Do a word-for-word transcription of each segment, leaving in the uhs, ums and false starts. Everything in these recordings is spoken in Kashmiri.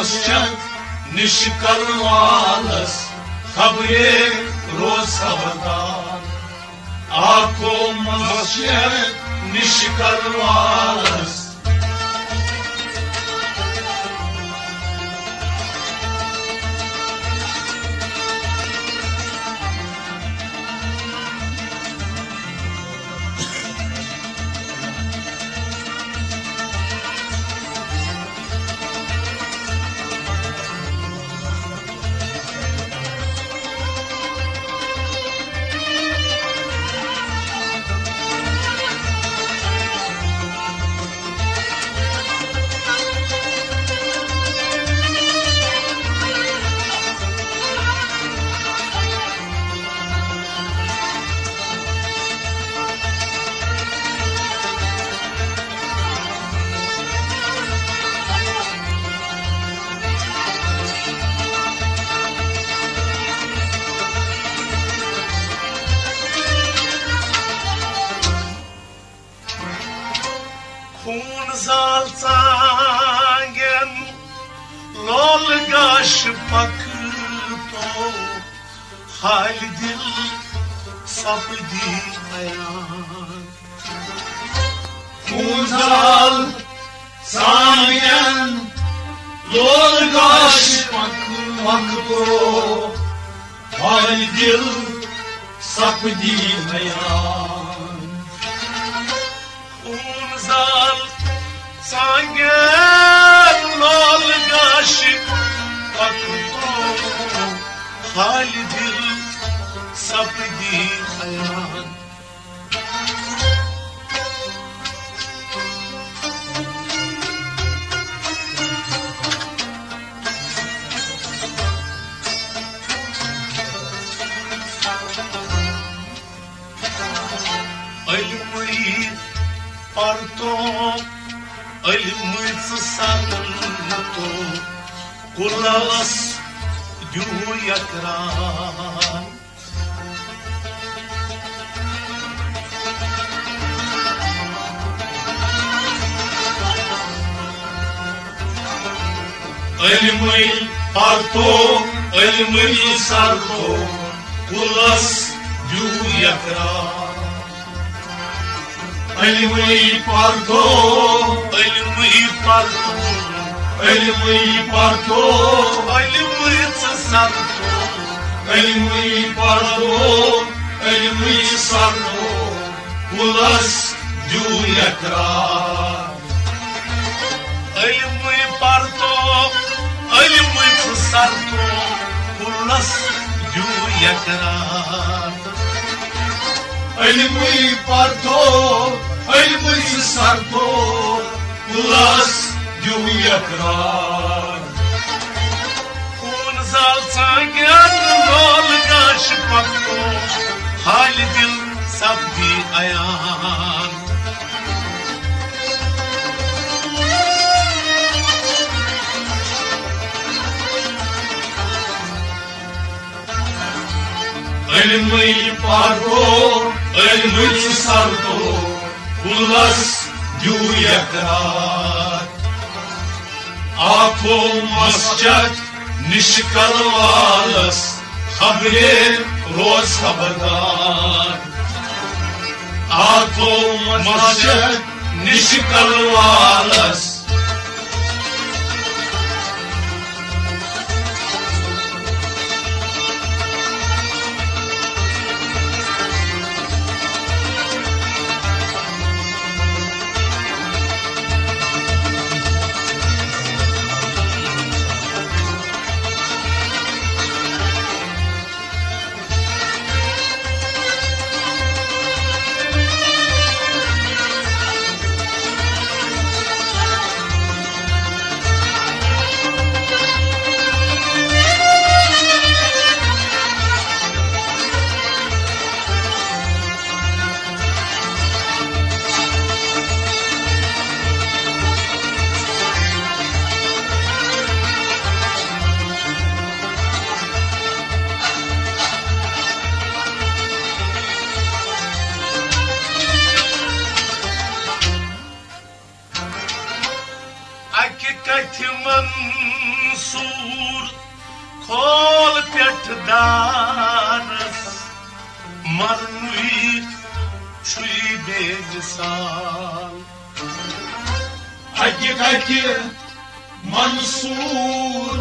مسجد نِش کلوالس خبرے روز خبردار۔ آکو مسجد نِش کلوالس۔ خوٗن زال ژانٛگٮ۪ن لولہٕ گاش پکہٕ تو، خالہِ دِل سپدی عیان۔ خوٗن زال ژانٛگٮ۪ن لولہٕ گاش پکہٕ تو، خالہِ دِل سپدی عیان۔ خوٗن زال ژانٛگٮ۪ن لولہٕ گاش پکہٕ تو، خالہِ دِل سپدی عیان۔ علمٕے پرتو، علمٕے ژٕ سرتو، کُلس دیو یقرار۔ علمٕے پرتو، علمٕے سرتو، کُلس دیو یقرار۔ علمٕے پرتو، علمٕے پرتو، علمٕے پرتو، علمٕے ژٕ سرتو، علمٕے پرتو، علمٕے سرتو، کُلس دیو یقرار۔ علمٕے پرتو، علمٕے ژٕ سرتو، کُلس دیو یقرار۔ علمٕے پرتو، علمٕے ژٕ سرتو، کُلس دیو یقرار۔ خوٗن زال ژانٛگٮ۪ن لولہٕ گاش پکہٕ تو، خالہِ دِل سپدی عیان۔ علمٕے پرتو، علمٕے سرتو، کُلس دیو یقرار۔ آکو مسجد نِش کلوالس خبرے روز خبردار۔ آکو مسجد نِش کلوالس۔ دارس، مرنُے چھُے بے مثال۔ اکہِ کتھِ منصور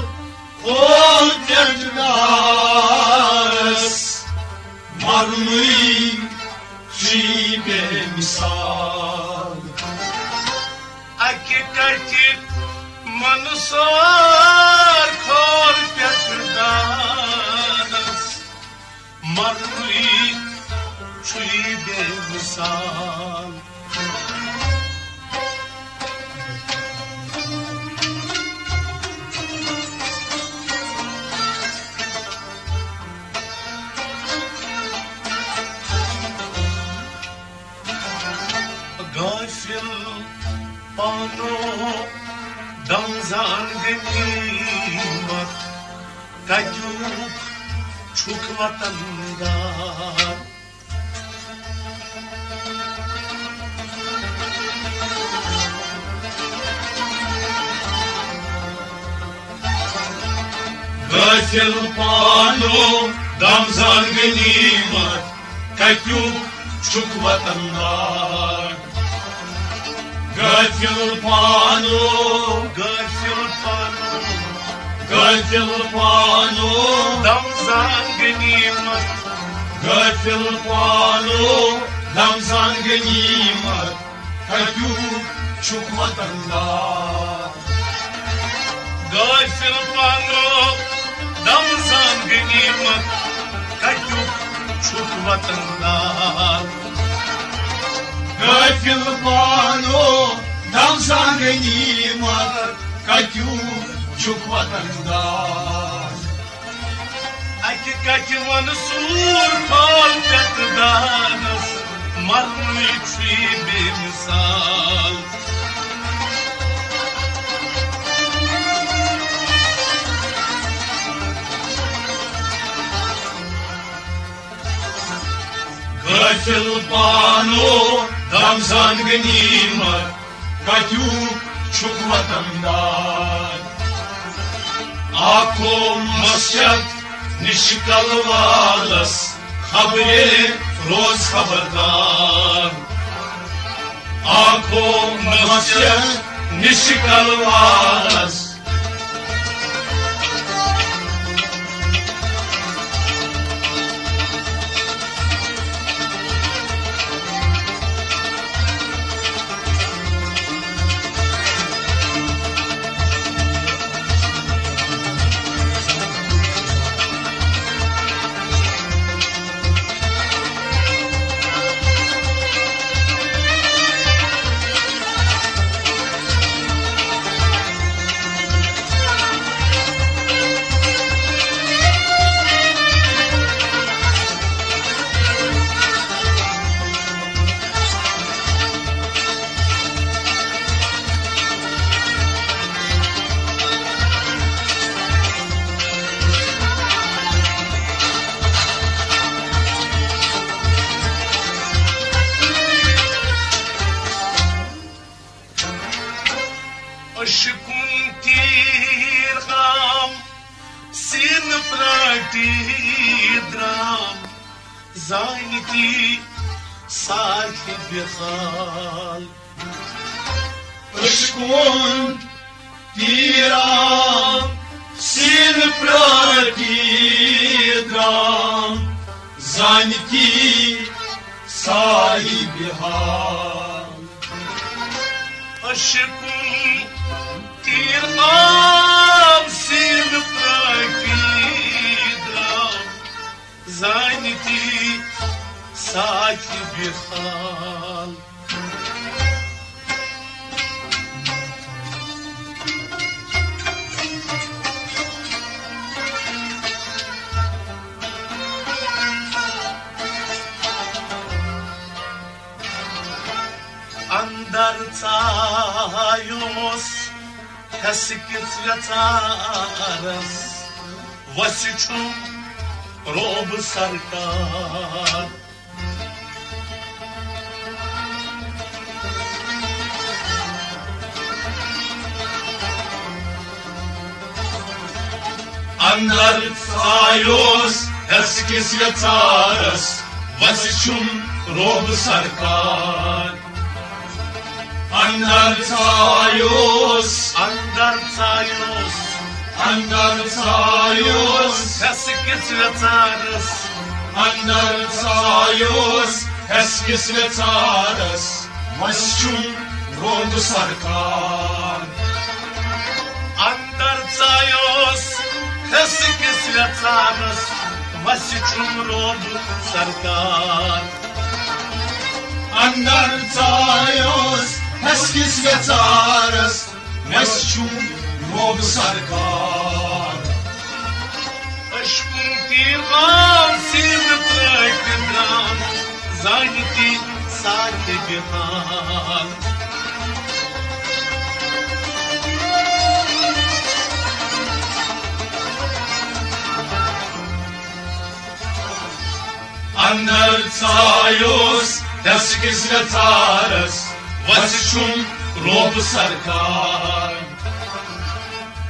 کھول پٮ۪ٹھ دارس، مرنُے چھُے بے مثال۔ اکہِ کتھِ منصور کھول پٮ۪ٹھ دارس، مرنُے چھُے بے مثال۔ غافل پانو دم زان غنیمت، کتیُک چھُکھ وطن دار۔ غافل پانو دم زان غنیمت، کتیُک چھُکھ وطن دار۔ غافل پانو، غافل پانو، غافل پانو دم زان غنیمت، غافل پانو دم زان غنیمت، کتیُک چھُکھ وطن دار۔ غافل پانو دم زان غنیمت، کتیُک چھُکھ وطن دار۔ غافل پانو دم زان غنیمت، کتیُک چھُکھ وطن دار۔ اکہِ کتھِ منصور کھول پٮ۪ٹھ دارس، مرنُے چھُے بے مثال۔ غافل پانو دم زان غنیمت، کتیُک چھُکھ وطن دار۔ آکھو مسجد نِش کلوالس، خبرے روز خبردار۔ آکھو مسجد نِش کلوالس۔ عشقُن تیٖر غام سیٖنہٕ پرٛاٹی درٛام، زانہِ تی صاحبِ حال۔ عشقُن تیٖر غام سیٖنہٕ پرٛاٹی درٛام، زانہِ تی صاحبِ حال۔ عشقُن تیٖر غام سیٖنہٕ پرٛاٹی درٛام، زانہِ تی صاحبِ حال۔ اندر ژایوس حصہٕ کِس ویژارس، وسہِ چھُم رعب سرکار۔ اندر ژایوس حس کِس یژارس، وسہِ چھُم روب سرکار۔ اندر ژایوس، اندر ژایوس، اندر ژایوس حس کِس یژارس، اندر ژایوس حس کِس یژارس، وسہِ چھُم روب سرکار۔ اندر ژایوس حس کِس یژارس، وسہِ چھُم روب سرکار۔ اندر ژایوس حس کِس یژارس، وسہِ چھُم روب سرکار۔ اشکن تیغام سیز ترٲوِتھ درام، زانہِ تی ساکہِ بِحال۔ اندر ژایوس حس کِس یژارس، وسہِ چھُم روب سرکار۔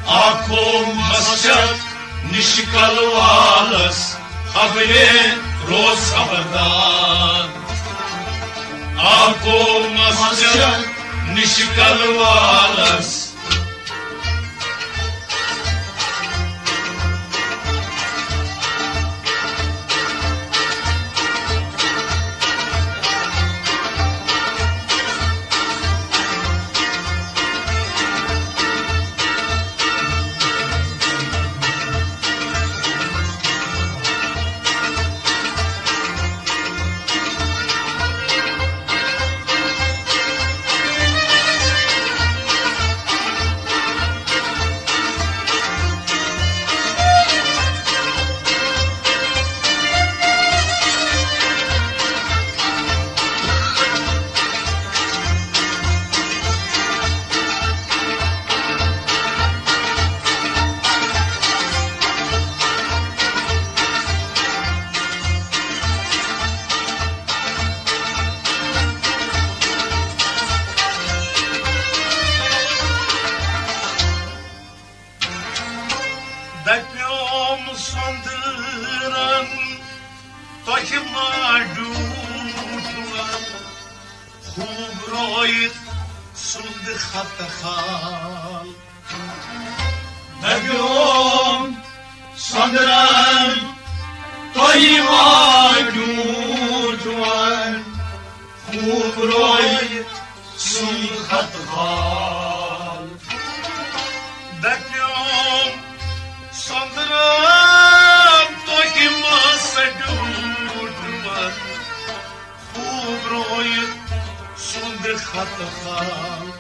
آکھو مسجد نِش کلوالس، خبرے روز خبردار۔ آکھو مسجد نِش کلوالس۔ دپیوم سۄندرن، تۄہہِ ما ڈیوٗٹھ وَن؟ خوٗب رویت سُنٛد خط خال۔ دپیوم سۄندرن، تۄہہِ ما ڈیوٗٹھ وَن؟ خوٗب رویت سُنٛد خط خال۔ دپیوم سۄندرن، تۄہہِ ما سا ڈیوٗٹھ وَن؟ خوٗب رویت سُنٛد خط خال۔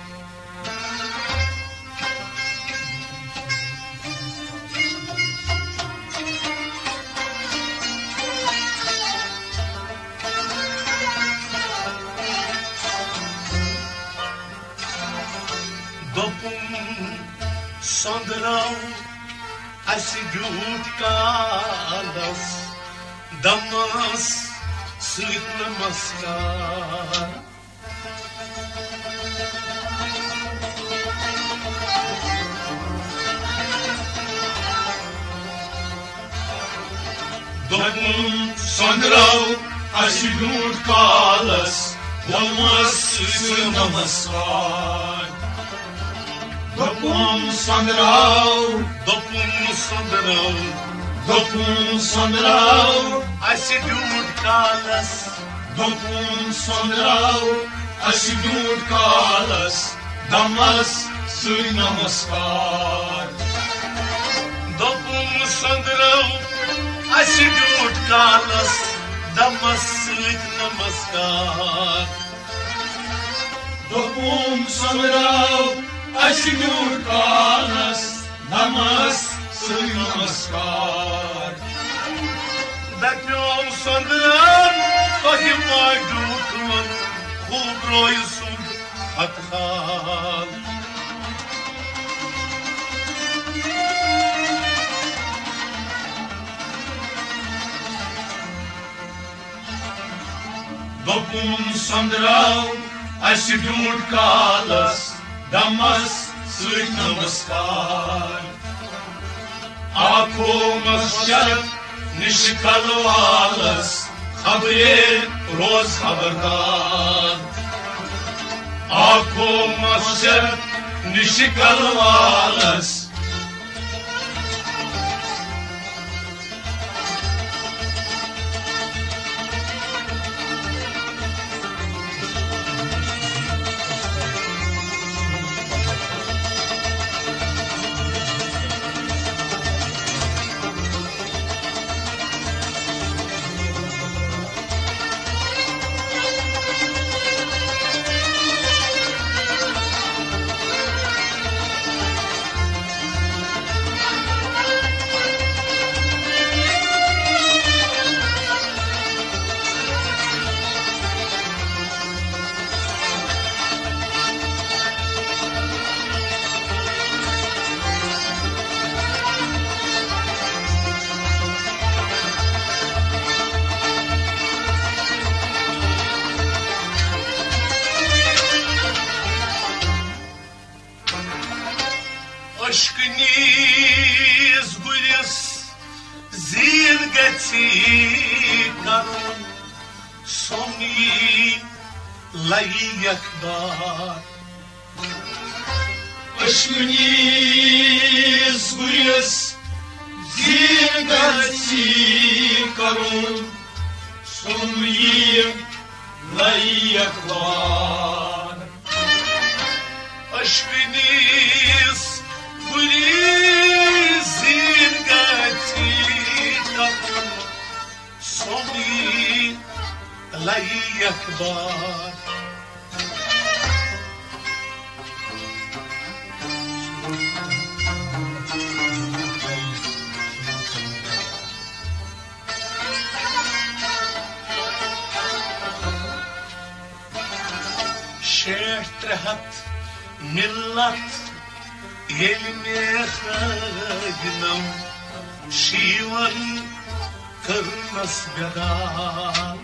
دوٚپُن سۄندرو، اسہِ ڈیوٗٹھ کالس، دمس سۭتۍ نمسکار۔ دوٚپُن سۄندرو، اسہِ ڈیوٗٹھ کالس، دمس سۭتۍ نمسکار۔ دوٚپُن سۄندرو، دوٚپُن سۄندرو، دوٚپُن سۄندرو، اسہِ ڈیوٗٹھ کالس۔ دوٚپُن سۄندرو، اسہِ ڈیوٗٹھ کالس، دمس سۭتۍ نمسکار۔ دوٚپُن سۄندرو، اسہِ ڈیوٗٹھ کالس، دمس سۭتۍ نمسکار۔ دوٚپُن سۄندرو، اسہِ ڈیوٗٹھ کالس، دمس سۭتۍ نمسکار۔ دپیوم سۄندرن، تۄہہِ ما ڈیوٗٹھ وَن؟ خوٗب رویت سُنٛد خط خال۔ دوٚپُن سۄندرو، اسہِ ڈیوٗٹھ کالس، دمس سۭتۍ نمسکار۔ آکھو مسجد نِشہِ کلہٕ والس، خبرے روز خبردار۔ آکھو مسجد نِشہِ کلہٕ والس۔ عشقہٕ نیٖز گُرِس زیٖر گژھی کرُن، سوٚم یی لَیہِ یَکھ بار۔ عشقہٕ نیٖز گُرِس زیٖر گژھی کرُن، سوٚم یی لَیہِ یَکھ بار۔ عشقہٕ نیٖز گُرِس زیٖر گژھی کرُن، سوٚم یی لَیہِ یَکھ بار۔ شیٹھ ترٛےٚ ہَتھ مِلت ییٚلہِ مےٚ خٲدِنم، شیٖون کٔرنَس بیدار۔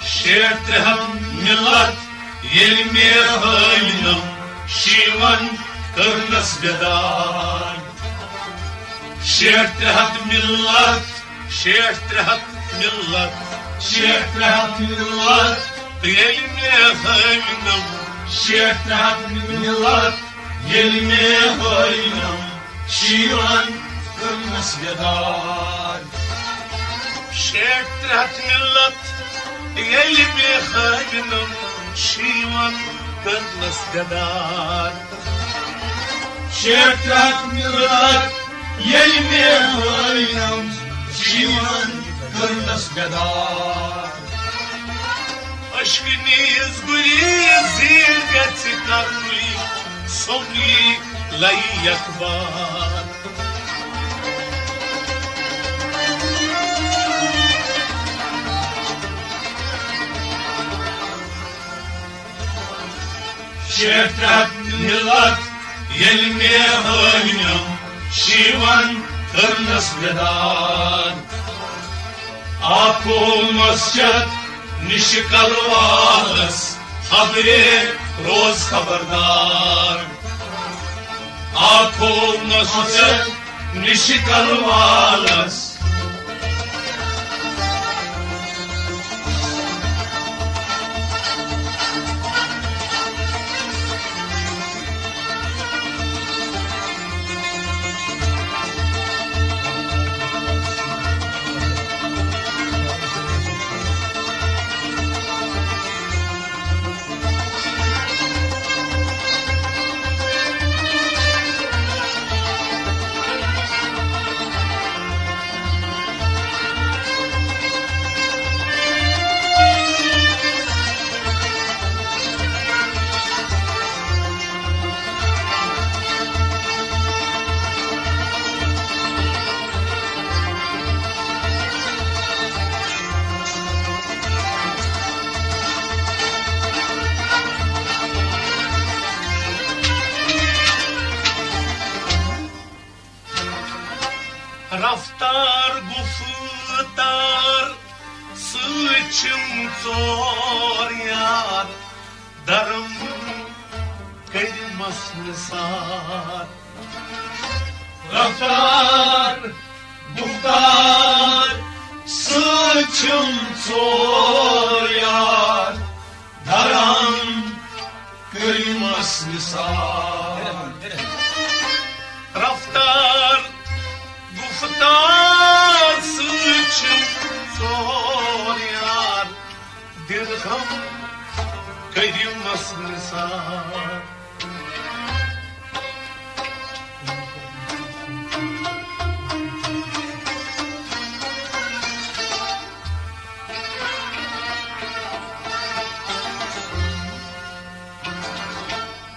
شیٹھ ترٛےٚ ہَتھ مِلت ییٚلہِ مےٚ ہٲوِنم، شیٖون کٔرنَس بیدار۔ شیٹھ ترٛےٚ ہَتھ مِلت، شیٹھ ترٛےٚ ہَتھ مِلت، شیٹھ ترٛےٚ ہَتھ مِلت ییٚلہِ مےٚ ہٲوِنم، شیٹھ ترٛےٚ ہَتھ مِلت ییٚلہِ مےٚ ہٲوِنم، شیٖون کٔرنَس بیدار۔ شیٹھ ترٛےٚ ہَتھ مِلت ییٚلہِ مےٚ ہٲوِنم، شیٖون کٔرنَس بیدار۔ شیٹھ ترٛےٚ ہَتھ مِلت ییٚلہِ مےٚ ہٲوِنم، شیٖون کٔرنَس بیدار۔ عشقہٕ نیٖز گُرِس زیٖر گژھِ کرُن، سوٚم یی لَیہِ یَکھ بار۔ شیٹھ ترٛےٚ ہَتھ مِلت ییٚلہِ مےٚ ہٲوِنم، شیٖون کٔرنَس بیدار۔ آکھو مسجد نِشہِ کلہٕ والس، خبرے روز خبردار۔ آکھو مسجد نِشہِ کلہٕ والس۔ چھِم ژور یار، درم کٔرۍ مس نثار۔ رفتار گفتار سۭتۍ چھِم ژور یار، درم کٔرۍ مس نثار۔ رفتار گفتار سۭتۍ چھِم ژور یار، درہم کٔرۍ مس نثار۔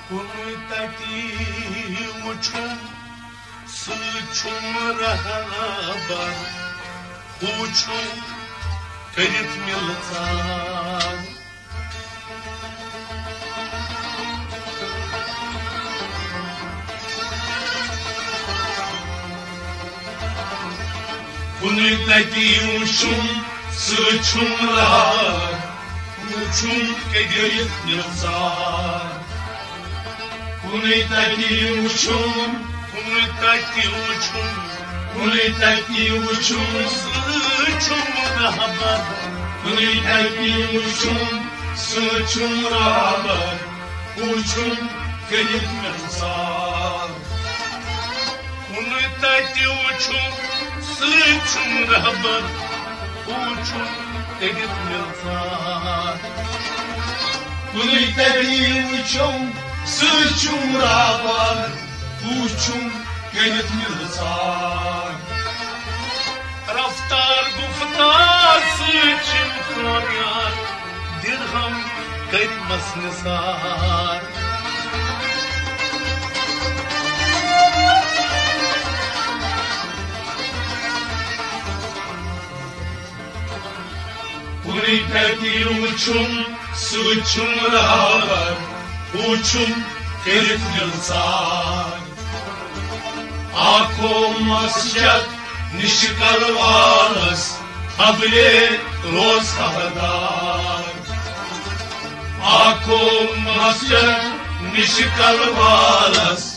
کُنُے تَتی وُچھُم، سُہ چھُم رہبر، ہُہ چھُم کٔرِتھ مِلژار۔ کُنُے تَتی وُچھُم، سُہ چھُم رہبر، وُچھُم کٔرِتھ مِلژار۔ کُنُے تَتی وُچھُم، کُنُے تَتی وُچھُم، کُنُے تَتی وُچھُم، سُہ چھُم رہبر۔ کُنُے تَتی وُچھُم، سُہ چھُم رہبر، وُچھُم کٔرِتھ مِلژار۔ کُنُے تَتہِ وُچھُم، سۭتۍ چھُم رہبر، وُچھُم کٔرِتھ مِلژار۔ کُنُے تَتہِ وُچھُم، سۭتۍ چھُم رہبر، وُچھُم کٔرِتھ مِلژار۔ رفتار گُفتار سۭتۍ چھِم کامیاب۔ درہم کٔرۍ مس نثار۔ کُنُے تَتی وُچھُم، سُہ وُچھُم رہبر، وُچھُم کٔرِتھ مِلژار۔ آکھو مسجد نِش کلوالس، حبلے روز خبردار۔ آکھو مسجد نِش کلوالس۔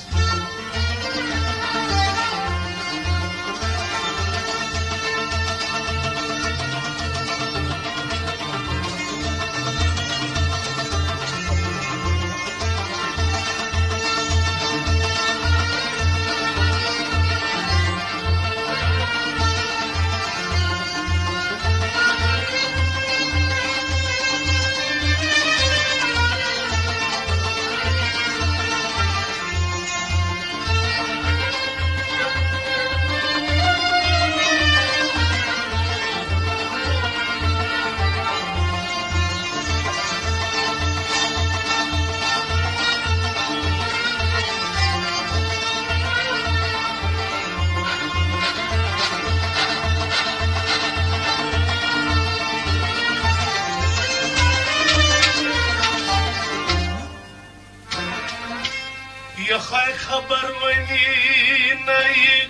یہے خبر ونی نئی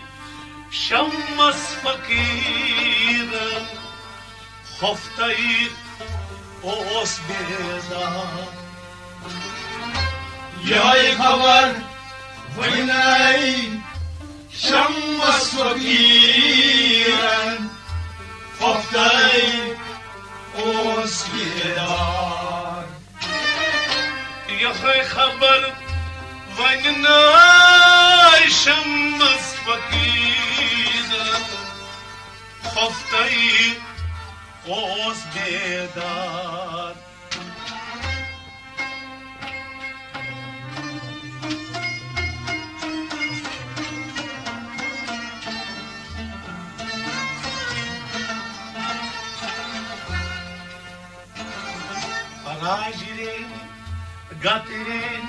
شمس فقیرن، خفتئی اوس بیدار۔ یہے خبر ونی نئی شمس فقیرن، خفتئی اوس بیدار۔ یہے خبر ونی نئی شمس فقیرن، خفتئی اوس بیدار۔ راجرین، گترین،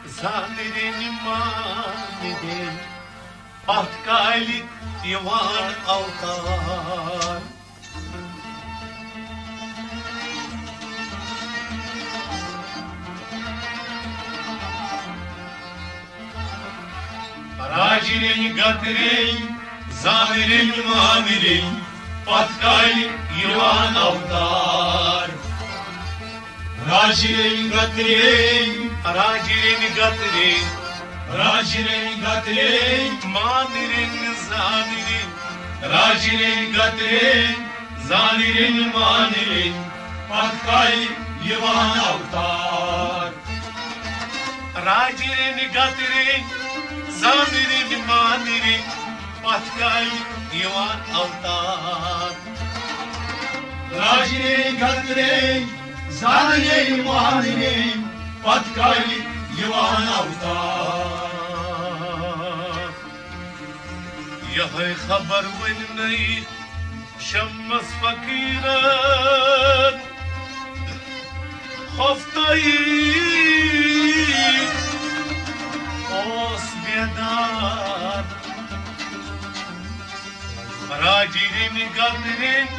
زانرین، مانرین، پتھ کالہِ یوان اوتار۔ راجرین، گترین، زانرین، مانرین، پتھ کالہِ یِوان اوتار۔ راجہِ رٔنۍ گترِ رٔنۍ، راجہِ رٔنۍ گترِ رٔنۍ، راجہِ رٔنۍ گترِ رٔنۍ، مانہِ رٔنۍ زانہِ رٔنۍ، راجہِ رٔنۍ گترِ رٔنۍ، زانہِ رٔنۍ مانہِ رٔنۍ، پتھ کالہِ یِوان اوتار۔ راجہِ رٔنۍ گترِ رٔنۍ، زانہِ رٔنۍ مانہِ رٔنۍ، پتھ کالہِ یِوان اوتار۔ راجہِ رٔنۍ گترِ رٔنۍ، زانہِ رٔنۍ مانہِ رٔنۍ، پتھ کالہِ یِوان اوتار۔ یِہوٚے خبر ؤنۍ نَے شمس فقیرن، ہفتہٕ اوس بیدار۔ راجہِ رٔنۍ گترِ رٔنۍ،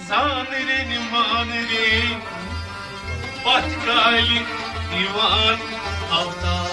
زانہِ رٔنۍ مانہِ رٔنۍ، پتھ کالہِ یِوان اوتار۔